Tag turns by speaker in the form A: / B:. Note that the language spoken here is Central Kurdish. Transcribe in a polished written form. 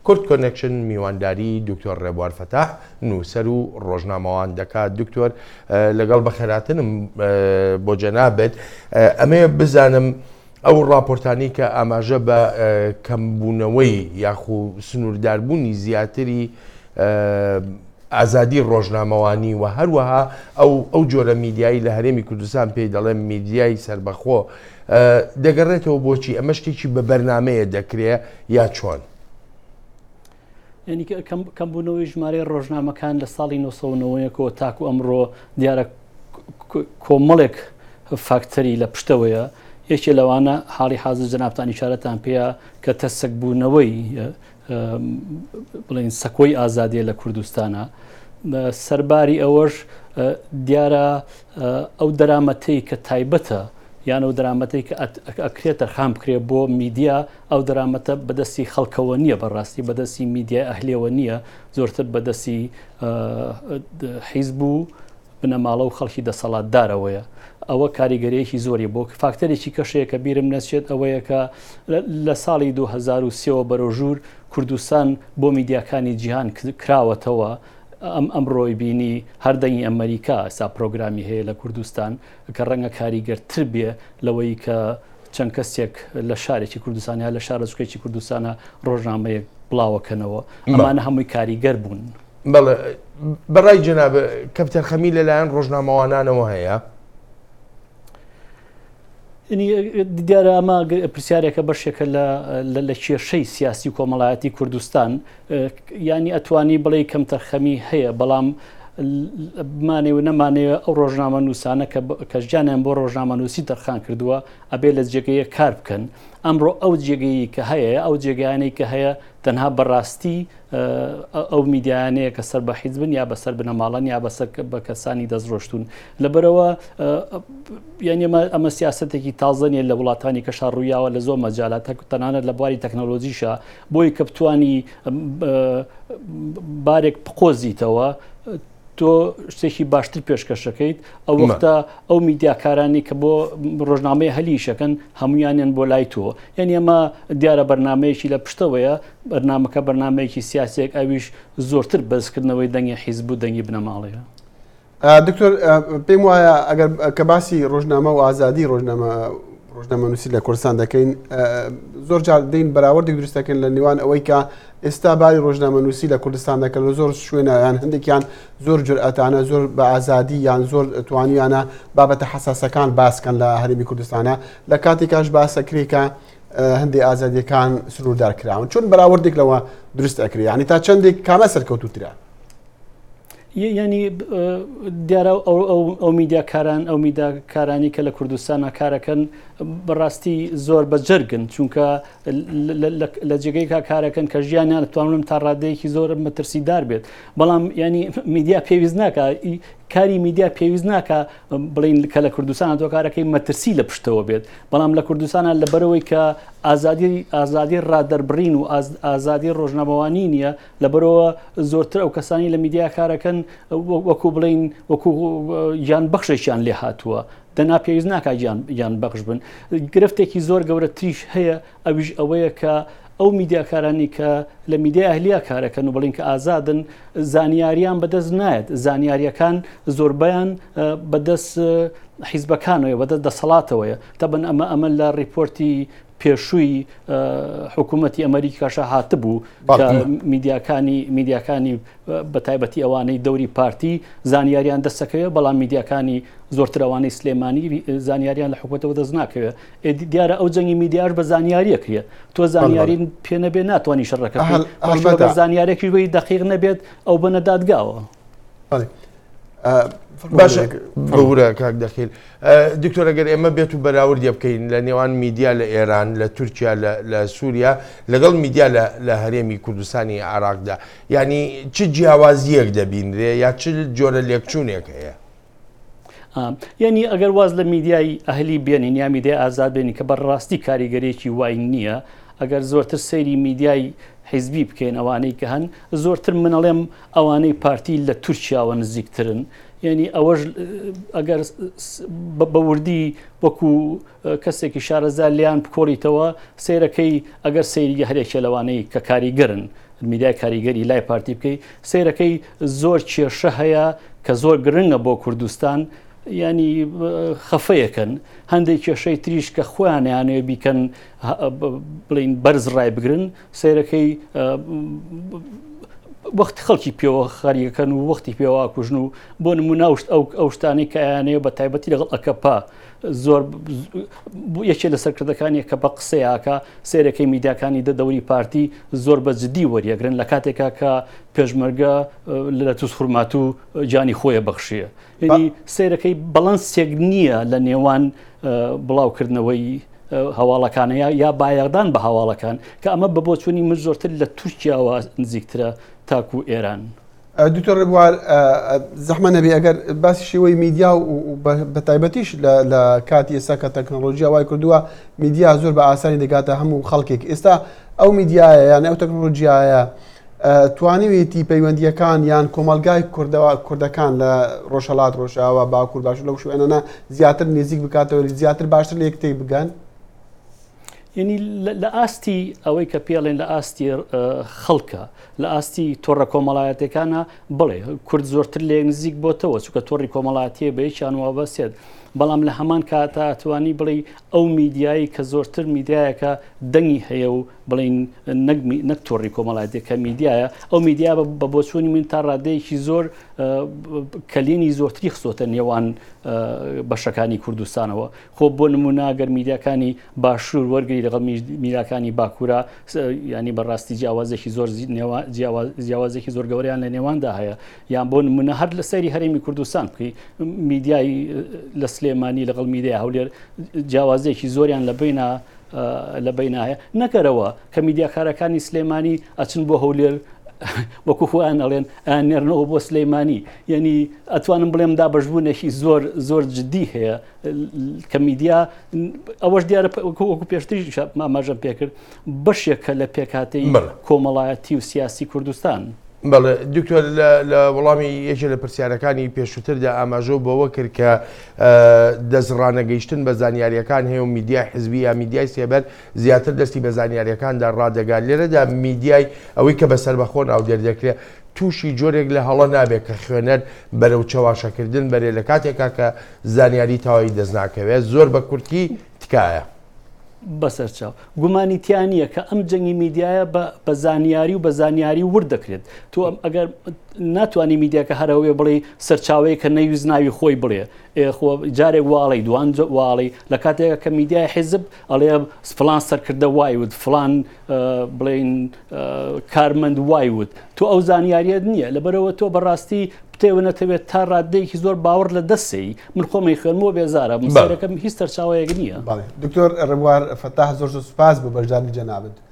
A: کورد کۆنێکشن میوانداری دکتۆر ڕێبوار فەتاح نووسەر و ڕۆژنامەوان دەکات. دکتۆر لەگەڵ بەخێراتنم بۆ جەنابت ئەمەیە بزانم ئەو ڕاپۆرتانی کە ئاماژە بە کەمبوونەوەی یاخو سنوورداربوونی زیاتری ئازادی ڕۆژنامەوانی و هەروەها ئەو ئەو جۆرە میدیایی لە هەرێمی کوردستان پێی دەڵێن میدیای سەربەخۆ دەگەڕێتەوە بۆچی ئەمە شتێکی بە بەرنمەیە دەکرێ یا چۆن؟
B: یعنی کەمبوونەوەی ژمارەی ڕۆژنامەکان لە ساڵی 1990ەوە تاکو ئەمڕۆ دیارە کۆمەڵێک فاکتەری لە پشتەوەیە یەکێ لەوانە حاڵی حازر جەنابتان ئیشارەتان پێیە کە تەسکبوونەوەی بڵێن سەکۆی ئازادیە لە کوردستانە سەرباری ئەوەش دیارە ئەو دەرامەتەی کە تایبەتە یان ئەو دەرامەتەی کە ئەکرێت تەرخان بکرێت بۆ میدیا ئەو دەرامەتە بەدەستی خەڵکەوە نییە بەڕاستی بەدەستی میدیای ئەهلیەوە نییە زۆرتر بەدەستی حیزب و بنەماڵە و خەڵکی دەسەڵاتدارەوەیە ئەوە کاریگەریەکی زۆری بۆ فاکتەرێکی کەشەیە کە بیرم نەچێت ئەوەیە کە لە ساڵی 2023ەوە بەرەو ژوور کوردستان بۆ میدیاکانی جیهان کراوەتەوە ئەم ئەمڕۆی بینی هەر دەنگی ئەمریکا ئێستا پرۆگرامی هەیە لە کوردستان کە ڕەنگە کاریگەرتر بێ لەوەی کە چەند کەسێک لە شارێکی کوردستان یا لە شارۆچکەیەکی کوردستانە ڕۆژنامەیەک بڵاوەکەنەوە ئەمانە هەمووی کاریگەر بوون.
A: بەڵێ بەڕای جەناب کەمتەرخەمی لەلایەن ڕۆژنامەوانانەوە هەیە؟
B: دیارە ئەمە پرسیارێکە بەشێکە لە کێشەی سیاسی و کۆمەڵایەتی کوردستان ینی ئەتوانی بڵێ کەمتەرخەمی هەیە بەڵام بمانێ و نەمانەوە ئەو ڕۆژنامە نووسانە کە ژیانیان بۆ ڕۆژنامەنووسی تەرخان کردووە ئەبێ لە جێگەیە کار بکەن ئەمڕۆ ئەو جێگەیە کە هەیە ئەو جێگایانەی کە هەیە تەنها بەڕاستی ئەو میدیایانەیە کە سەر بە حیزبن یا بەسەر بنەماڵەن یا بەسەر بە کەسانی دەستڕۆشتون لەبەرەوە یعنی ئەمە سیاستێکی تازە نیە لە وڵاتانی کەشا ڕوویاوە لە زۆر مەجالات تەنانەت لە بواری تەکنەلۆجیشە بۆی کە بتانی بارێک بقۆزیتەوە تۆ شتێکی باشتر پێشکەشەکەیت ئەو وەختە ئەو میدیاکارانی کە بۆ ڕۆژنامەی هەلیشەکەن هەمویانیان بۆ لای تۆ یعنی ئەمە دیارە بەرنمەیەکی لە پشتەوەیە بەرنمەکە بەرنمەیەکی سیاسێک ئەویش زۆرتر بەرزکردنەوەی دەنگی حیزب و دەنگی بنەماڵەیە.
C: دکتۆر پێم وایە ئەگەر کە باسی ڕۆژنامە و ئازادی ڕۆژنامە ڕۆژنامەنووسی لە کوردستان دەکەین زۆر جار دین بەراوردێک دروست دەکەن لە نێوان ئەوەی کە ئێستا باری ڕۆژنامەنووسی لە کوردستان دەکەن لە زۆر شوێنە یان هەندێکیان زۆر جورئەتانە زۆر بە ئازادی یان زۆر توانیانە بابەتە حەساسەکان باسکەن لە هەرێمی کوردستانە لە کاتێکاش باسەکرێکە هەندێک ئازادیەکان سنووردار کراون چون بەراوردێک لەوە دروست ئەکرێ ینی تا چەندێک کامە سەرکەوتوترە
B: یعنی دیارە ئەو میدیاکاران ئەو میداکارانی کە لە کوردستانە کارەکەن بەڕاستی زۆر بە جەرگن چونکە لە جێگەی کا کارەکەن کە ژیانیان توانم تا ڕادەیەکی زۆر مەترسیدار بێت بەڵام ینی میدیا پێویست ناکە کاری میدیا پێویست ناکە بڵین کە لە کوردستان تۆ کارەکەی مەترسی لە پشتەوە بێت بەڵام لە کوردستانە لەبەرەوەی کە ئازادی ئازادی ڕادەربڕین و ئازادی ڕۆژنامەوانی نییە لەبەرئەوە زۆرتر ئەو کەسانی لە میدیا کارەکەن وەکو بڵین وەکو گیان بەخشێکیان لێ هاتووە دەنا پێویست ناکا گیان بەخش بن گرفتێکی زۆر گەورەتریش هەیە ئەویش ئەوەیە کە ئەو میدیاکارانی کە لە میدیا ئەهلیا کارەکەن و بڵین کە ئازادن زانیاریان بەدەست نایەت زانیاریەکان زۆربیان بەدەست حیزبەکانەوە بەدەست دەسەڵاتەوەیە تەبن ئەمە ئەمە لە ڕیپۆرتی پێشووی حکوومەتی ئەمریکاشە هاتبوو میدیاکانی میدیاکانی بە تایبەتی ئەوانەی دەوری پارتی زانیاریان دەستەکەوێت بەڵام میدیاکانی زۆرتر ئەوانەی سلێمانی زانیاریان لە حکوومەتەوە دەست ناکەوێت دیارە ئەو جەنگی میدیاش بە زانیاریە کرێت تۆ زانیاری پێ نەبێ ناتوانانی شەڕەکە زانیارێکی وی دقیق نەبێت ئەو بەنە دادگاوە.
A: باشە بورە کاک دەخیل دکتۆر ئەگەر ئێمە بێت و بەراوردێ بکەین لە نێوان میدیا لە ئێران لە تورکیا لە سووریا لەگەڵ میدیا لە هەرێمی کوردستانی عراقدا یعنی چ جیاوازیەک دەبینرێ یا چ جۆرە لێکچوونێک هەیە؟
B: یعنی ئەگەر واز لە میدیای ئەهلی بێنین یا میدیای ئازاد بێنین کە بەڕاستی کاریگەرێکی وای نییە ئەگەر زۆرتر سەیری میدیای حیزبی بکەین ئەوانەی کە هەن زۆرتر منەڵێم ئەوانەی پارتی لە تورکیاوە نزیکترن یعنی ئەوەش ئەگەر بە وردی وەکو کەسێکی شارەزا لیان بکۆڵیتەوە سیرەکەی ئەگەر سەیری هەرێکێ لەوانەی کە کاریگەرن. میدیای کاریگەری لای پارتی بکەی سەیرەکەی زۆر کێشە هەیە کە زۆر گرنگە بۆ کوردستان ینی خەفەیەکەن هەندێک کێشەی تریش کە خۆیانیانەیە بیکەن بڵین بەرز ڕای بگرن سەیرەکەی وەخت خەڵکی پێوە خەریەکەن و وەختی پێوە کوژن و بۆ نموناوشت ئەو ئەو شتانەی کە ئەیانەیە بە تایبەتی لەگەڵ ئەکەپە زۆر یەکێ لە سەرکردەکانی کە بە قسەیەکە سێرەکەی میدیاکانی دە دەوری پارتی زۆر بە جدی وەریەگرن لە کاتێکا کە پێشمەرگە لە توز خورماتوو گیانی خۆیە بەخشیە یعنی سێرەکەی بەڵەنسێک نییە لە نێوان بڵاوکردنەوەی هەواڵەکانە یا بایەخدان بە هەواڵەکان کە ئەمە بە بۆچوونی من زۆرتر لە تورکیاوە نزیکترە تاکو ئێران.
C: دکتۆر ڕێبوار زەحمە نەبێ ئەگەر باسی شێوەی میدیا و بە تایبەتیش لە کاتی ئێستا کە تەکنەلۆژیا وای کردووە میدیا زۆر بە ئاسانی دەگاتە هەموو خەڵکێک ئێستا ئەو میدیایە یان ئەو تەکنەلۆژیایە توانیوێتی پەیوەندیەکان یان کۆمەلگای کوردەوە کوردەکان لە ڕۆژهەڵات ڕۆژاوا باکوور باش لەو شوێنانە زیاتر نزیک بکاتەوە زیاتر باشتر لە یەکتری بگەن؟
B: یعنی لە ئاستی ئەوەی کە پێڵێن لە ئاستی خەڵکە لە ئاستی تۆڕە کۆمەڵایەتەکانە بڵێ کورد زۆرتر لێ نزیک بۆتەوە چونکە تۆڕی کۆمەڵاتیە بە یەکیان وابەسێت بەڵام لە هەمان کاتا توانی بڵێ ئەو میدیایی کە زۆرتر میدیایەکە دەنگی هەیە و بڵین نەک تۆڕی کۆمەڵایەتی کە میدیایە ئەو میدیا بە بۆچوونی من تا ڕادەیەکی زۆر کەلێنی زۆرتری خستۆتە نێوان بەشەکانی کوردستانەوە خۆ بۆ نمونە گەر میدیاکانی باشوور وەرگری لەگەڵ میدیاکانی باکوورا ینی بەڕاستی جیاوازێکی زۆر جیاوازێکی زۆر گەوریان لە نێواندا هەیە یان بۆ نمونە هەر لە سەری هەرێمی کوردستان بکەی میدیای لە سلێمانی لەگەڵ میدیای هەولێر جیاوازێکی زۆریان لە بینە لە بەینا هەیە نەکەرەوە کە میدیاکارەکانی سلێمانی ئەچن بۆ هەولێر وەکو خۆیان ئەڵێن نێرنەوە بۆ سلەیمانی یعنی ئەتوانم بڵێم دابەشبوونێکی زۆر زۆر جددی هەیە کە میدیا ئەوەش دیارە وەکو پێشتری ئاماژەم پێکرد بەشێکە لە پێکهاتەی کۆمەڵایەتی و سیاسی کوردستان.
A: بەڵێ دکتۆر لە وەڵامی یەکێ لە پرسیارەکانی پێشووتردا ئاماژەو بەوە کرد کە دەست ڕانەگەیشتن بە زانیاریەکان هەیە و میدیای حزبی یا میدیای سێبەر زیاتر دەستی بە زانیاریەکاندا ڕادەگات لێرەدا میدیای ئەوەی کە بە سەربەخۆ ناودێر دەکرێت تووشی جۆرێک لە هەڵە نابێت کە خوێنەر بەرەو چەواشەکردن بەرێ لە کاتێکا کە زانیاری تەواوی دەست ناکەوێت زۆر بە کورتی تکایە.
B: بەسەرچاو. گومانی تیا نییە کە ئەم جەنگی میدیایە بە زانیاری و بە زانیاری ورد دەکرێت. تۆ ئەگەر ناتوانانی میدیاکە هەرەوەێ بڵێ سەرچاوەیە کە نەیویست ناوی خۆی بڵێ خۆ جارێک واڵی دوان واڵی لە کاتێک کە میدیای حیزب ئەڵێ فلان سەرکردە وای وت فلان بڵین کارمەند وای وت تۆ ئەو زانیاریت نییە لەبەرەوە تۆ بەڕاستی بتەوێ نەتەوێت تا ڕاددەیەکی زۆر باوەڕ لە دەستێی من خۆمی خوێنمەوە بێزارە مسەرەکەم هیچ سەرچاوەیەک نییە.
C: دکتۆر ڕێبوار فەتاح زۆر زۆر سوپاس بۆ بەشداری جەنابت.